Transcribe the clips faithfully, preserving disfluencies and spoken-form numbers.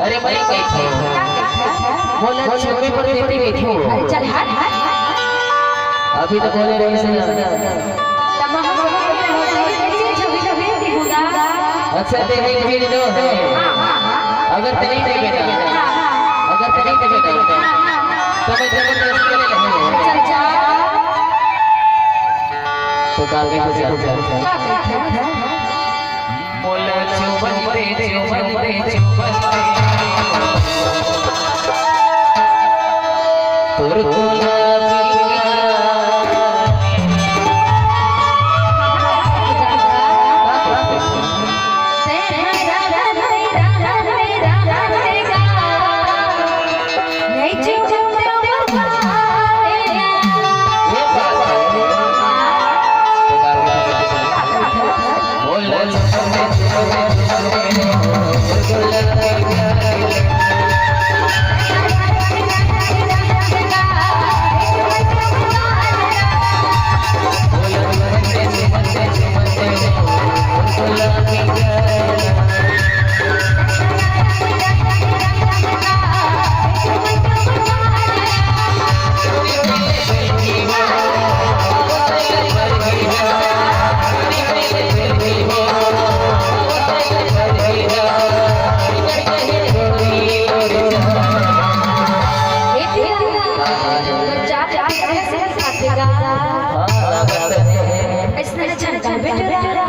अरे मैं कही थी, बोला छुपे पर देती नहीं थी। अरे चल हट, हट। अभी तो बोले रही से। अच्छा, तेरे एक वीडियो है। अगर तेरे ही देखे ना, अगर तेरे ही देखे ना, तो मैं जबरदस्ती ले लूंगा। तो काल के कुछ बोला चुबन रे, चुबन रे, चुबन रे। तोर गुलाबी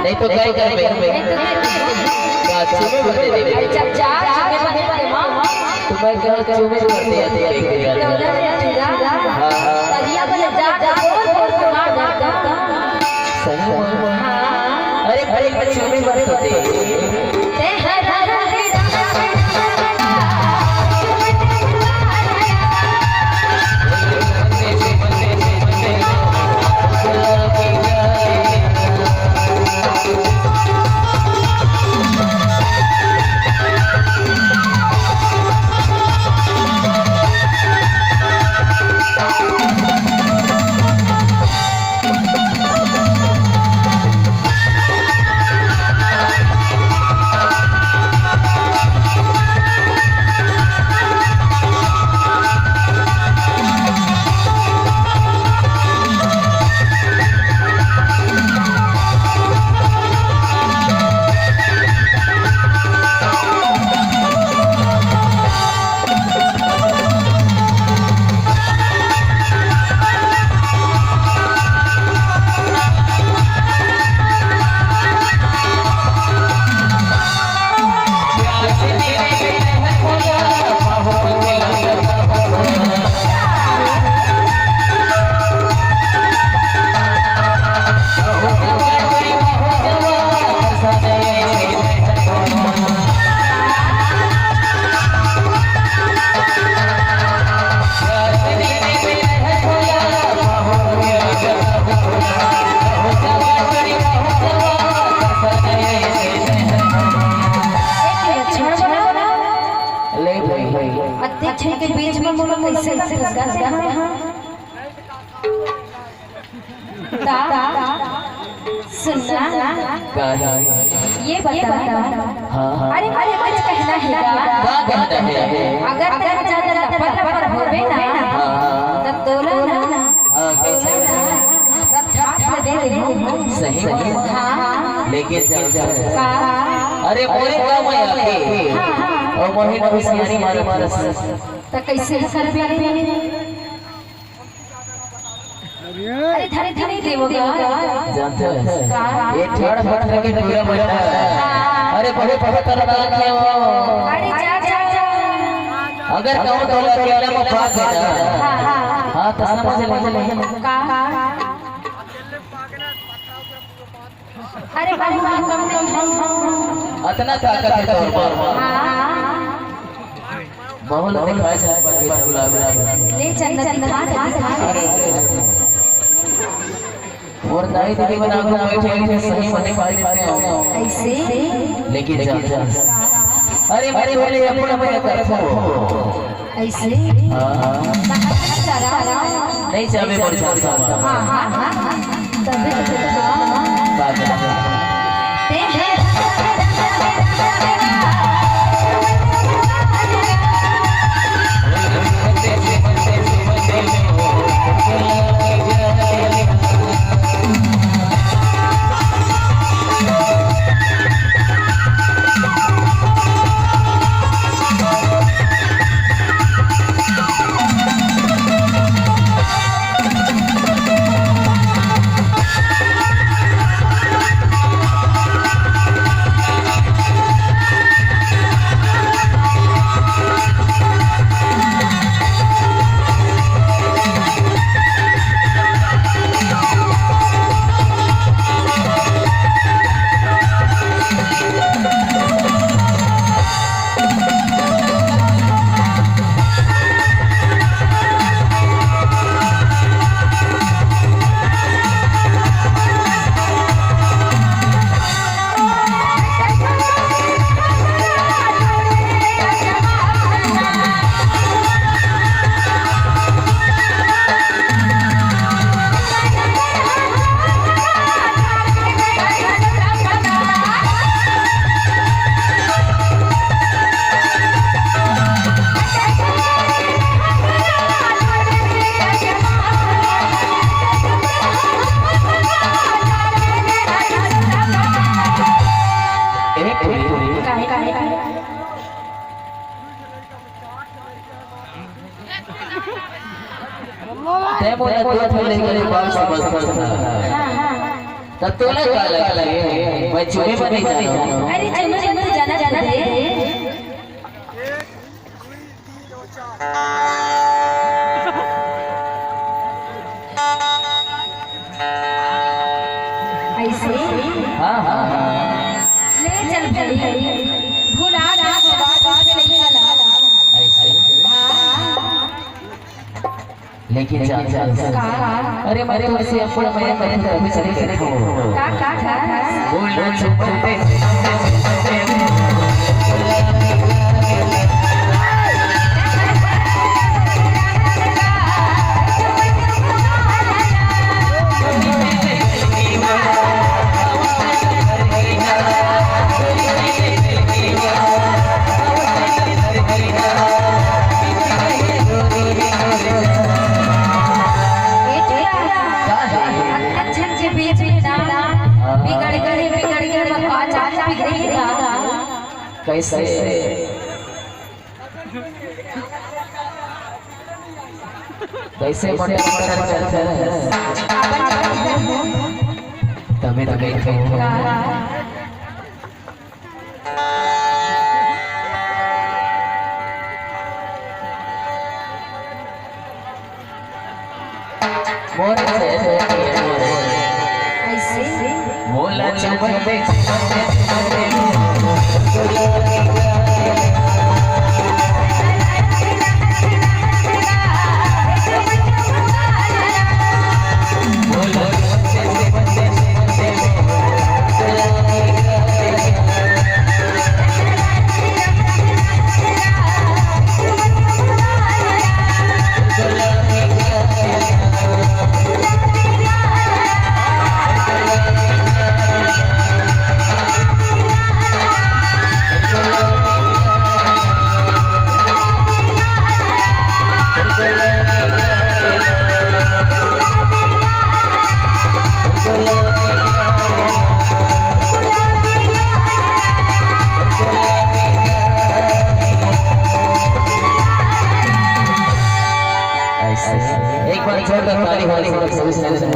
नहीं तो क्या करबे? क्या चुमे भर दे देबे? चल जा, चुमे भर दे। तो मैं कहा चुमे भर दे देबे। हाँ, हाँ। सही में? हाँ। अरे भाई, मैं चुमे भर तो दे। ले भाई। अत्ते छन के बीच में मोला कैसे लगा? ता, सुनना। का है? ये बता। हाँ, हाँ। अरे, अरे, कुछ कहना है का? का कहना है? अगर तेरा ज्यादा लपर लपर होबे ना, हाँ, हाँ। तब तोला ना। हाँ, कैसे? तब ठाठ में दे दे। सही में? हाँ। लेकिन का? अरे, मोरे का मैं आके। हाँ, हाँ। और मोहित होशियारी मारी मारस। तो कैसे ही कर बे? अरे धरे धरे देवगा। जानते हो? का? ये ठाड़ पत्थर के टूरा बैठा है। अरे बहुत बहुत तरह तरह के हो। अरे जा जा जा। अगर कहूँ तो अकेला में बात है ना। हाँ, हाँ, हाँ। हाँ, तो समझ ले। का? अरे बाबू, कम, कम, कम, कम। अतना ताकत है तोर पर। हाँ। बहुत दिखाए से गुलाब, गुलाब। ले चल, दिखा, दिखा। और दाई दीदी बना के बैठे हैं, सही मने पाई देते हैं। ऐसे? लेकिन जा, जा। अरे, अरे, बोले, ये अपना, अपना करता हो। ऐसे? हाँ, हाँ। नहीं, चाबी मोर छासा। हाँ, हाँ, हाँ, हाँ। तभी तो कहता हूँ। बात है। ते हैं। हाँ, हाँ। त तोला का लगथे? मैं चुमे बर नइ जानंव। अरे, चुमे बर तो जाना, जाना दे। अइसे? हाँ, हाँ, हाँ। ले चल भाई, भुला दे, भुला दे, भुला दे। अइसे? हाँ। लेकिन जान, जान, जान। का? अरे, मैं तुमसे अपने, मैं, मैं तुमसे चले गए थे। का, का, का? बोलो चुप। ए टिया, का हे? अतका झन के बीच में ना, बिगड़ गे, बिगड़ गे, मका चाल बिगड़ गे। कइसे? कइसे बटे बटे चलथे? तभी, तभी। मोर से, से, से, से, से। अइसे? मोला चुमन दे। एक बार जोरदार ताली हो, सभी से।